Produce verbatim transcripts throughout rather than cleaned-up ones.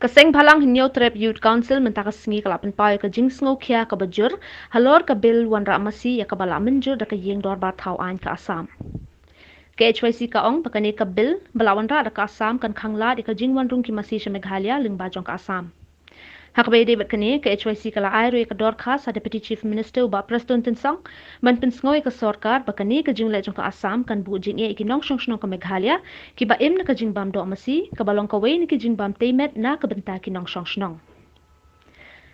Ka Seng Bhalang Hynñiewtrep Youth Council mynta ka sngi ka la pynpaw ïa ka jingsngewkhia kaba jur halor ka Bill wanrah masi ïa kaba la mynjur da ka Ïing Dorbar Thaw Aiñ ka Assam. Ka H Y C ka ong ba kane ka Bill ba la wanrah da ka Assam kan khanglad ïa ka jingwan rung ki masi sha Meghalaya lyngba jong ka Assam. Ha kaba ïadei bad kane, ka H Y C ka la ai ruh ïa ka dorkhas ha Deputy Chief Minister u Bah Prestone Tynsong ban pynsngew ïa ka sorkar ba kane ka jingleh jong ka Assam kan buh jingeh ïa ki nongshong shnong ka Meghalaya kiba im na ka jingbam doh masi, kaba long kawei na ki jingbam tei met na ka bynta ki nongshong shnong.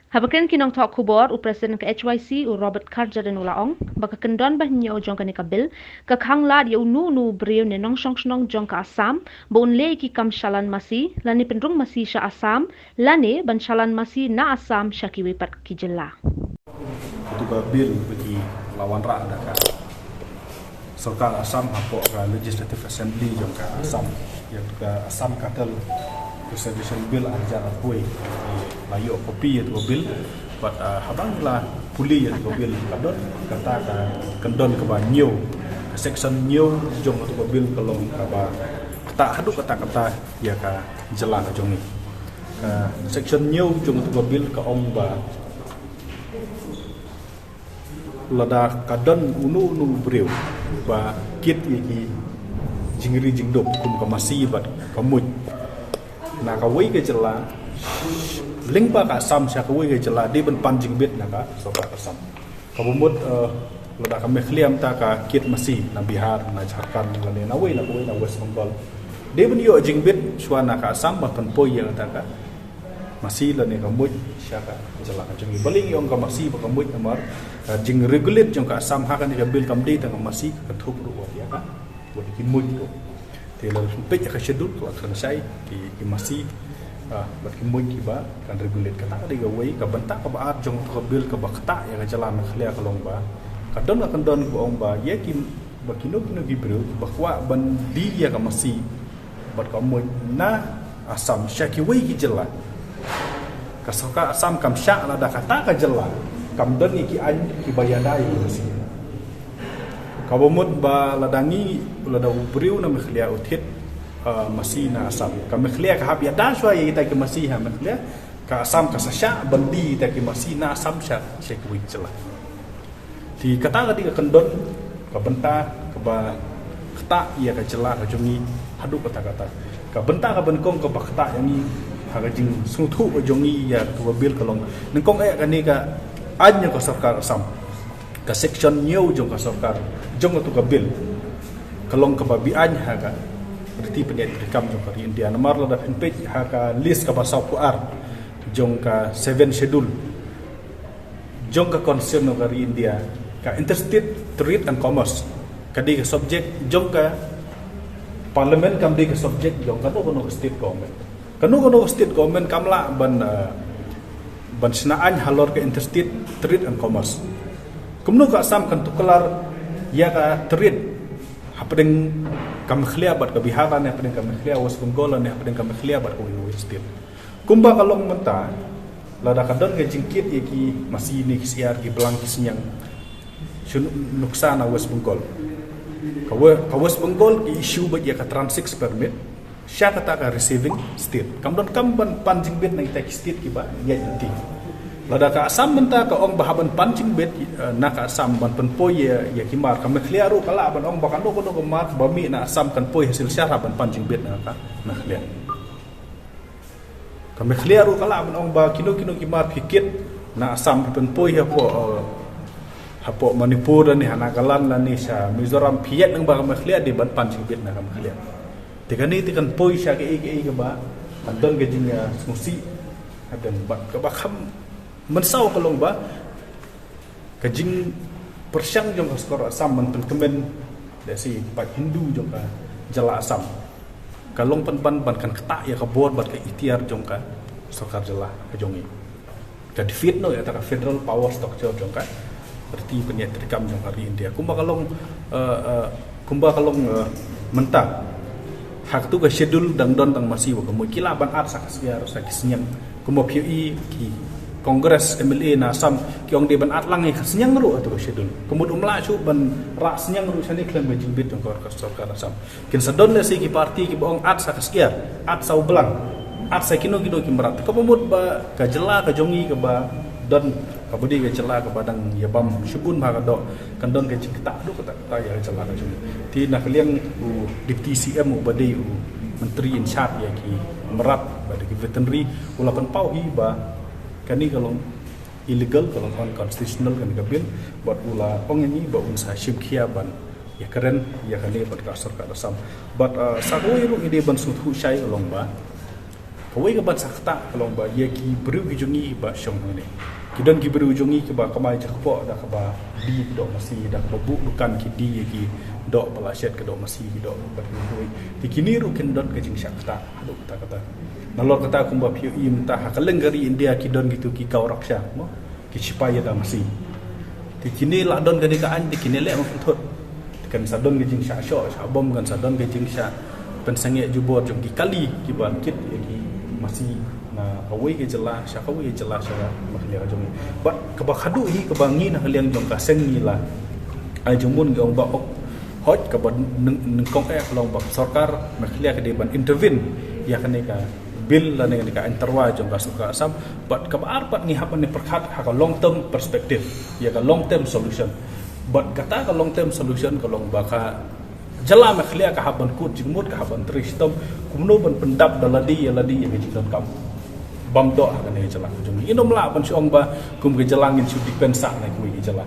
Haba kren ki nongthoh khubor, u President ka H Y C u Robert Kharjahrin u la ong ba ka kyndon ba hynñiew jong kane ka Bill ka khanglad ïa uno uno u briew ne nongshong shnong jong ka Assam ba un leh ïa ki kam shalan masi lane pynrung masi sha Assam lane ban shalan masi na Assam sha kiwei pat ki jylla. Katu ka Bill ba ki la wanrah da ka sorkar Assam hapoh ka Legislative Assembly jong ka Assam, ïa ka Assam Cattle Preservation Bill ar hajar arphew. La ïoh copy ïa ka Bill, but, ah, haba ngi la pule ïa ka Bill, ka don kata ka kyndon kaba hynñiew, ka section hynñiew jong ka Bill ka long kaba ktah haduh katta katta ïa ka jylla ka jong ngi. Ka section hynñiew jong ka Bill ka ong ba lada ka don uno uno u briew ba kit ïa ki jingri jingduk kum ka masi bad ka muid na kawei ka jylla lyngba ka Assam sha kawei ka jylla, dei ban pan jingbit na ka sorkar Assam. Kaba mut, eh, lada ka Meghalaya mynta ka kit masi na Bihar, na Jharkhand lane na wei na kawei, na West Bengal, dei ban ïoh jingbit shuwa na ka Assam ban pynpoi ïa kata ka masi lane ka muid sha ka jylla ka jong ngi. Balei ngi ong ka masi bad ka muid? Namar ka jingregulate jong ka Assam ha kane ka Bill kam dei tang ka masi, ka kynthup ruh wat ïa ka, wat ki muid ruh. Te lada phi peit ïa ka schedule ka la kren shai ki, ki masi, ah, bad ki muid kiba kan regulate. Kata ka dei kawei. Ka bynta kaba ar jong ka Bill kaba ktah ïa ka jylla Meghalaya ka long ba ka don ka kyndon kaba ong ba ïa ki, ba kino kino ki briew ba kwah ban die ïa ka masi bad ka muid na Assam sha kiwei ki jylla, ka sorkar Assam kam shah lada kata ka jylla kam don ïa ki aiñ kiba ïada ïa ki masi. Kaba mut ba lada ngi, lada u briew na Meghalaya u thied, uh, masi na Assam, ka Meghalaya ka hap ïada shuwa ïa kita ki masi ha Meghalaya, ka Assam ka sa shah ban die kita ki masi na Assam sha, sha kiwei ki jylla. Te kata ka dei ka kyndon, ka bynta kaba ktah ïa ka jylla ka jong ngi haduh katta katta. Ka bynta kaba nyngkong kaba ktah ïa ngi ha ka jingsngewthuh ka jong ngi ïa katu ka Bill ka long, nyngkong eh kane ka aiñ jong ka sorkar Assam, ka section hynñiew jong ka sorkar, jong katu ka Bill, ka long kaba be-aiñ ha ka riti pynïaid treikam jong ka ri India. Namar lada phin peit ha ka list kaba sawphew ar jong ka Seventh Schedule jong ka Constitution jong ka ri India, ka Interstate Trade and Commerce ka dei ka subject jong ka Parliament, kam dei ka subject jong kano kano ka state government. Kano kano ka state government kam lah ban, uh, ban shna aiñ halor ka Interstate Trade and Commerce. Kumno ka Assam kan tuklar ïa ka trade hapdeng ka Meghalaya bad ka Bihar, ne hapdeng ka Meghalaya West Bengal, ne hapdeng ka Meghalaya bad kawei kawei state? Kumba ka long mynta, lada ka don ka jingkit ïa ki masi ne ki syiar, ki blang, ki sniang, shu nuksa na West Bengal. Ka We-, ka West Bengal ki issue beit ïa ka transit permit sha kata ka receiving state. Kam don kam ban pan jingbit na kita ki state kiba ïaid lynti. Lada ka Assam mynta ka ong ba hap ban pan jingbit, eh, na ka Assam ban pynpoi ïa, ïa ki mar, ka Meghalaya ruh ka lah ban ong ba kano kano ka mar ba mih na Assam kan poi ha Silchar, hap ban pan jingbit na ka Meghalaya. Ka Meghalaya ruh ka lah ban ong ba kino kino ki mar phi kit na Assam phi pynpoi hapoh, eh, hapoh Manipur lane ha Nagaland lane sha Mizoram, phi ïaid lyngba ka Meghalaya, dei ban pan jingbit na ka Meghalaya. Te kane te kan poi sha kaei kaei kaba kan don ka jing, eh, sngewsih. Hadien bad kaba kham mynsaw ka long ba ka jingpyrshang jong ka sorkar Assam ban pynkmen da shi paid Hindu jong ka jylla Assam ka long pynban ban kan ktah ïa ka bor bad ka iktiar jong ka sorkar jylla ka jong ngi. Ka defeat noh ïa kata ka federal power structure jong ka riti pynïaid treikam jong ka ri India. Kumba ka long, eh, eh, kumba ka long, eh, mynta, ha katu ka schedule dang don tang masi bad ka muid. Ki lah ban add sa ka syiar, sa ki sniang. Kumba phi ïohi ki Congress M L A na Assam ki ong dei ban add lang ïa ka sniang ruh ha katu ka schedule. Ka mut um lah shuh ban rah sniang ruh shane khlem ka jingbit jong ka sorkar Assam. Kin sa don lehse ki party kiba ong add sa ka syiar, add sa u blang. Ar sa kino kino ki mrad. Kaba mut ba ka jylla ka jong ngi kaba don, kaba dei ka jylla kaba dang ïa bam shibun bha ka doh, kan don ka jingktah haduh katta katta ïa ka jylla ka jong ngi. Te na ka liang u Deputy C M uba dei u Myntri in charge ïa ki mrad bad ki veterinary u la pynpaw hi ba kane ka long illegal, ka long unconstitutional kane ka bill, bad u la ong ïa ngi ba un sa shim khia ban ïakren ïa kane bad ka sorkar Assam. Bad, uh, sa kawei ruh ngi dei ban sngewthuh shai ka long ba kawei ka ban sa ktah ka long ba ïa ki briew ki jong ngi ba shong hangne, ki don ki briew jong ngi kiba kamai jakpoh da kaba die ki doh masi, da kaba buh dukan ki die ïa ki doh ba la shet ki doh masi, ki doh bad ki hoi. Te kine ruh kin don ka jingshah ktah haduh katta katta. Nalor kata kumba phi ïohi mynta ha kylleng ka ri India ki don kitu ki gau raksha, mo, ki shipai ïada masi. Te kine la don kane ka aiñ te kine leh ma pynthut. Kan sa don ka jingshah shoh shah bom, kan sa don ka jingshah pynsangeh jubor jong ki kali kiba kit ïa ki masi na kawei ka jylla sha kawei ka jylla sha Meghalaya ka jong ngi. Bad kaba khadduh hi kaba ngi na ka liang jong ka seng ngi la ai jingmut ngi ong ba ok, hooid kaba nyng-, nyngkong eh ka long ba sorkar Meghalaya ka dei ban intervene ïa kane ka bill lane kane ka aiñ tyrwa jong ka sorkar Assam. Bad kaba ar pat ngi hap ban pyrkhat ha ka long term perspective, ïa ka long term solution. Bad kata ka long term solution ka long ba ka jylla Meghalaya ka hap ban kut jingmut, ka hap ban trei shitom kumno ban pyndap da lade ïa lade ïa ka jingdonkam bam doh ha kane ka jylla ka jong ngi. Ngin ym lah ban shu ong ba kum ka jylla ngin shu depend sah na kiwei ki jylla.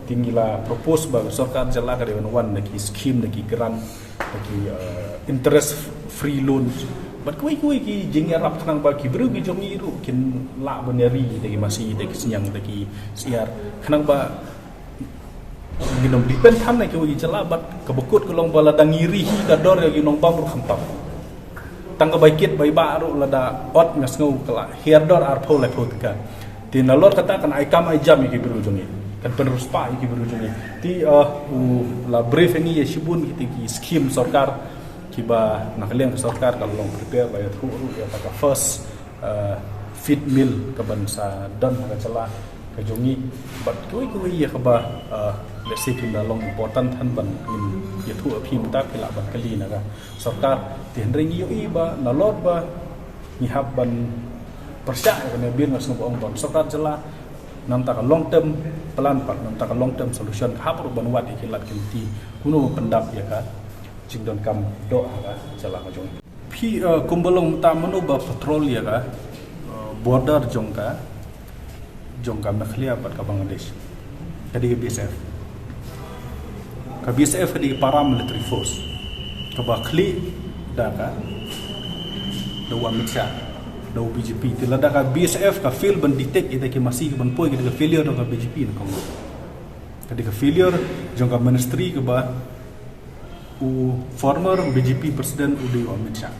Te ngi la propose ba ka sorkar jylla ka dei ban wan da ki scheme, da ki grant, da ki, uh, interest free loans bad kiwei kiwei ki jingïarap khnang ba ki briew ki jong ngi ruh kin lah ban ïa ri da ki masi, da ki sniang, da ki syiar, khnang ba ngin ym depend than na kiwei ki jylla. Bad kaba kut ka long ba lada ngi ri hi ka dor ïa ki nongbam ruh khamtam. Tang ka bai kit bai bah ruh lada ot nga sngew ka la hiar dor arphew laiphew tyngka. Te nalor kata kan ai kam ai jam ïa ki briew jong ngi, kan pynriewspah ïa ki briew jong ngi. Te, uh, u la brief ïa ngi ïa shibun kita ki scheme sorkar kiba na ka liang ka sorkar ka long prepare ba ïathuh ruh ïa ka first, uh, feed mill kaban sa don ha ka jylla ka jong ngi. Bad kiwei kiwei ïa kaba, uh, let's say kin da long important than ban ngin ïathuh ïa phi mynta phi lah ban kylli na ka sorkar. Te hynrei ngi ïohi ba nalor ba ngi hap ban pyrshah ïa kane bill, nga sngew ba ong ba sorkar jylla na bynta ka long term plan pat, na bynta ka long term solution ka hap ruh ban wad ïa ki lad ki lynti kumno ban pyndap ïa ka jingdonkam doh ha ka jylla ka jong ngi. Phi, uh, kumba long mynta mano ba patrol ïa ka, uh, border jong ka, jong ka Meghalaya bad ka Bangladesh? Ka dei ka B S F. Ka B S F ka dei ka paramilitary force kaba khlieh da ka, da u Amit Shah, da u B J P. Te lada ka B S F ka fail ban detect ïa kita ki masi kaban poi, ka dei ka failure jong ka B J P na ka. Ka dei ka failure jong ka ministry kaba u former B J P president u dei u Amit Shah.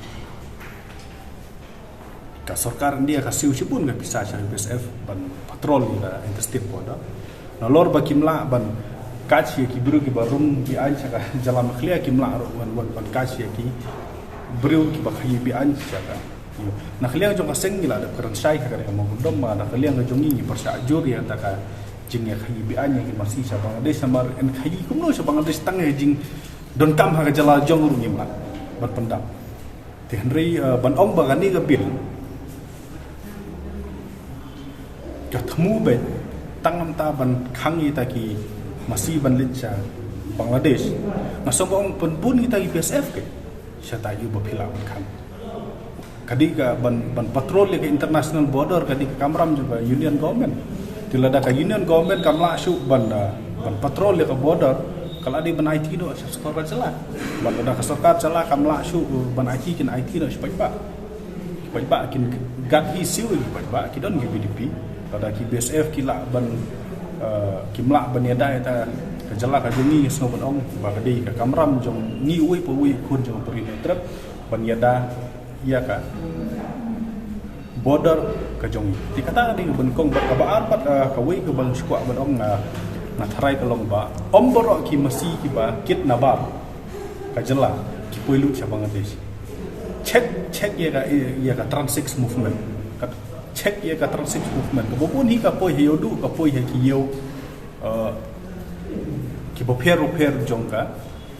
Ka sorkar India ka siew shibun ka pisa sha B S F ban patrol ïa ka interstate border. Nalor ba kim lah ban catch ïa ki briew kiba rung be-aiñ sha ka jylla Meghalaya, kim lah ruh ban, ban, ban catch ïa ki briew kiba khaïi be-aiñ sha ka. Na ka liang jong ka seng ngi la dep kren shai ha kane ka mawkdom ba na ka liang ka jong ngi ngi pyrshah jur ïa kata ka jingïakhaïi be-aiñ ïa ki masi sha Bangladesh, namar yn khaïi kumno sha Bangladesh tang ïa ka jingdonkam ha ka jylla jong ruh ngim lah ban pyndap. Te hynrei, eh, ban ong ba kane ka bill ka thmu beit tang namar ban khang ïa kita ki masi ban leit sha Bangladesh. Nga sngew ba ong pynbun ïa kita ki B S F ki, shata ïa ba phi lah ban khang. Ka dei ka ban, ban patrol ïa ka international border ka dei ka kamram jong ka Union Government. Te lada ka Union Government kam lah shuh ban, ah, ban patrol ïa ka border, ka la dei ban aiti noh sha sorkar jylla. Bad lada ka sorkar jylla kam lah shuh ban aiti, kin aiti noh sha paidbah. Paidbah kin gat hi siew ïa ki paidbah, ki don ki V D P. Lada ki B S F ki lah ban, eh, kim lah ban ïada ïa kata ka jylla ka jong ngi, sngew ban ong ba ka dei ka kamram jong ngi uwei pa uwei khun jong u Prince Rupert ban ïada ïa ka border ka jong ngi. Te kata ka dei ka ban kong. Bad kaba ar pat, eh, kawei ka ban shu kwah ban ong, eh, nga tharai ka long ba ym baroh ki masi kiba kit na bar ka jylla ki poi lut sha Bangladesh. Check, check ïa ka, ïa ka trans six movement. Ka, check ïa ka trans six movement. Kaba bun hi ka poi ha ïew duh, ka poi ha ki ïew, eh, kiba pher ba pher jong ka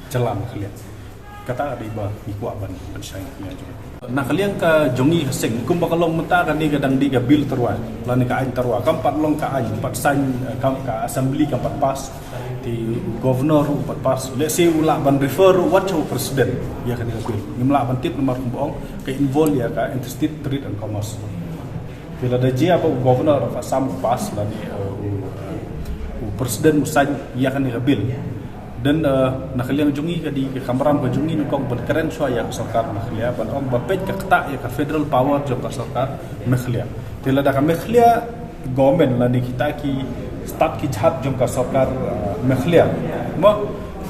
jylla Meghalaya. Kata ka dei ba ngi kwah ban, ban shai ïa jong. Na ka liang ka jong ngi ka seng, kumba ka long mynta kane ka dang dei ka bill tyrwa, lane ka aiñ tyrwa, kam pat long ka aiñ, pat sign, eh, kam ka assembly kam pat pass, te governor ruh pat pass, lehse u lah ban refer ruh wat sha u president, ïa kane ka bill. Ngim lah ban tip namar kumba ong, ka involve ïa ka interstate trade and commerce. Te lada jia ba u governor of Assam u pass lane, eh, u, eh, u president u sign ïa kane ka bill. Dan, eh, na ka liang jong ngi ka dei ka kamram ka jong ngi nyngkong ban kren shuwa ïa ka sorkar Meghalaya, ban ong ba peit ka ktah ïa ka federal power jong ka sorkar Meghalaya. Te lada ka Meghalaya government lane kita ki stad ki jhat jong ka sorkar, eh, Meghalaya, mo,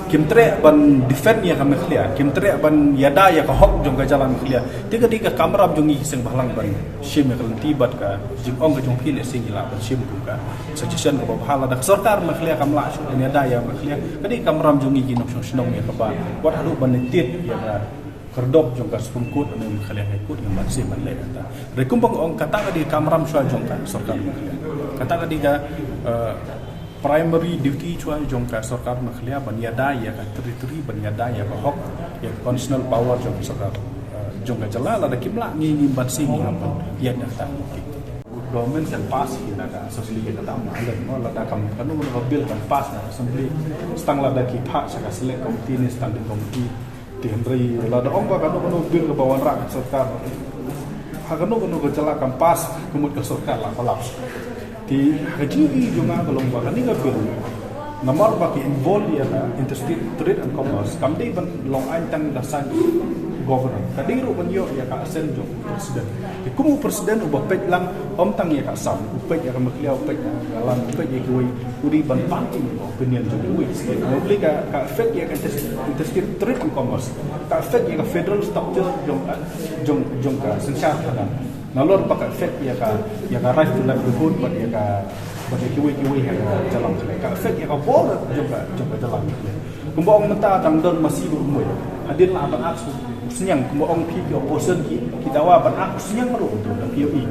kim treh ban defend ïa ka Meghalaya, kim treh ban ïada ïa ka hok jong ka jylla Meghalaya. Te ka dei ka kamram jong ngi ki seng bhalang ban shim ïa ka lynti bad ka jingong ka jong phi, lehse ngi lah ban shim kum ka suggestion kaba bha. Lada ka sorkar Meghalaya kam lah shuh ban ïada ïa Meghalaya, ka dei ka kamram jong ngi ki nongshong shnong ïa kaba wat haduh ban lyntit ïa ka khyrdop jong ka Supreme Court lane Meghalaya High Court, ngim lah shuh ban leh kata. Hynrei kumba nga ong, kata ka dei ka kamram shuwa jong ka sorkar Meghalaya. Kata ka dei ka, eh, primary duty shuwa jong ka sorkar Meghalaya ban ïada ïa ka territory, ban ïada ïa ka hok, ïa ka constitutional power jong ka sorkar, eh, jong ka jylla. Lada kim lah, ngi ngim banse, ngi ngim ban ïaid na kata. Government kan pass hi na ka assembly, ïa kata ma leh, mo, lada kam kano kano ka bill kan pass na assembly, tang lada ki phah sha ka select committee ne standing committee. Te hynrei lada ong ba kano kano bill kaba wanrah ka sorkar ha kano kano ka jylla kam pass, ka mut ka sorkar la collapse. Te ha ka jingïohi jong nga ka long ba kane ka bill, namar ba ka involve ïa ka interstate trade and commerce, kam dei ban long aiñ tang da sign governor, ka dei ruh ban ïoh ïa ka assent jong u president. Te kum u president uba peit lang, ym tang ïa ka Assam, u peit ïa ka Meghalaya, u peit ïa ka Nagaland, u peit ïa kiwei, u dei ban pan opinion jong kiwei. Hynrei ka, ka affect ïa ka interstate, interstate trade and commerce, ka affect ïa ka federal structure jong ka, jong, jong ka synshar khadar. Nalor ba ka affect ïa ka, ïa ka right to livelihood bad ïa ka, bad ïa kiwei kiwei ha ka jylla Meghalaya. Ka affect ïa ka bor jong ka, jong ka jylla Meghalaya. Kumba ong mynta tang don masi ba umwei. Hadien la ban ak sniang, kumba ong phi ki opposition ki, ki dawa ban ak sniang ruh tu da phi ïohi.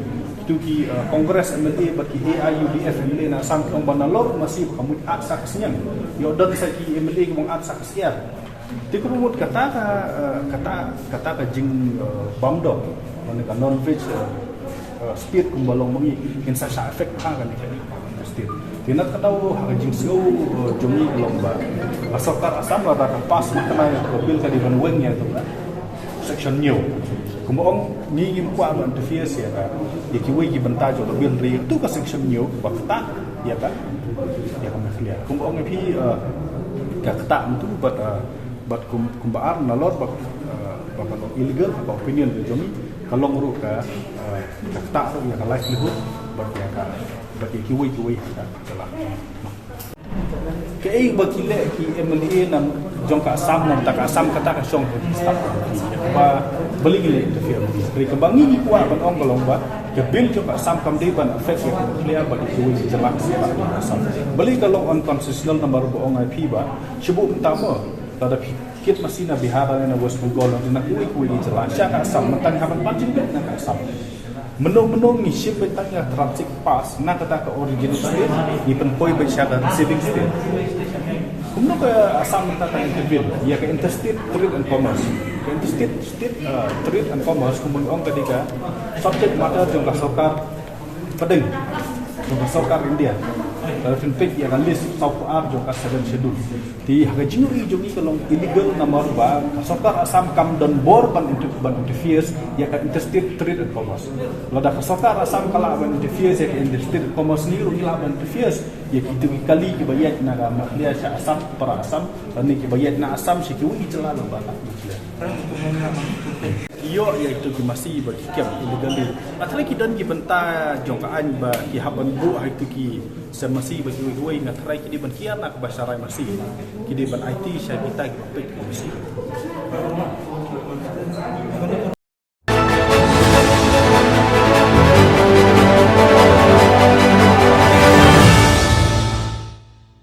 Kitu ki, eh, Congress M L A bad ki A I U D F M L A na Assam ki ong ba nalor masi ba ka mut ak sa ka sniang. Ïoh don sa ki M L A ki ong ak sa ka syiar. Te kumba mut kata ka, eh, kata, kata ka jing, eh, bam dok, lane ka non-veg, eh, eh, state kumba long ma ngi, kin sa shah affect ha kane ka state. Te na kata ha ka jingsngew, eh, jong ngi ka long ba ka sorkar Assam lada ka pass ma kane ka bill ka dei ban weng ïa tu ka section hynñiew. Kumba ong ngi ngim kwah ban interfere ïa ka, ïa kiwei ki bynta jong ka bill, hynrei tu ka section hynñiew ba ktah ïa ka, ïa ka Meghalaya. Kumba ong ïa phi, eh, ka ktah mynta bad, eh, bad kum, kumba ar nalor ba, eh, ba ka long illegal, ha ka opinion ka jong ngi, ka long ruh ka, eh, ka ktah ruh ïa ka livelihood bad ïa ka, bad ïa kiwei kiwei ha ka jylla. Kaei ba ki leh ki M L A na jong ka Assam, na bynta ka Assam kata ka shong ha ki stad. Ba balei ngi leh interfere? Hynrei kaba ngi ngi kwah ban ong ka long ba ka bill jong ka Assam kam dei ban affect ïa ka Meghalaya bad ïa kiwei ki jylla ka Assam. Balei ka long unconstitutional, namar ba ong ïa phi ba shu buh mynta mo, lada phi kit masi na Bihar ne na West Bengal ne na kiwei kiwei ki jylla sha ka Assam, mynta ngi hap ban pan jingbit na ka Assam. Mynno mynno ngi shim beit tang ïa ka transit pass na kata ka origin state, ngi pynpoi beit sha ka receiving state. Kumno ka Assam mynta ka intervene ïa ka interstate trade and commerce? Ka interstate, state, uh, trade and commerce kumba ngi ong ka dei ka subject matter jong ka sorkar pdeng, jong ka sorkar India. Lada phin peit ïa ka list sawphew ar jong ka seven schedule. Te ha ka jingïohi jong ngi ka long illegal namar ba ka sorkar Assam kam don bor ban inter-, ban interfere ïa ka interstate trade and commerce. Lada ka sorkar Assam ka lah ban interfere ïa ka interstate commerce, ngi ruh ngi lah ban interfere ïa kitu ki kali kiba ïaid na ka Meghalaya sha Assam, para Assam, lane kiba ïaid na Assam sha kiwei ki jylla lyngba ka Meghalaya. Ki ïoh ïa kitu ki masi ba ki kem illegally. Nga tharai ki don ki bynta jong ka aiñ ba ki hap ban buh ha kitu ki sem masi ba kiwei kiwei, nga tharai ki dei ban kiar na kaba sharai masi. Ki dei ban aiti sha kita kiba peit ki masi.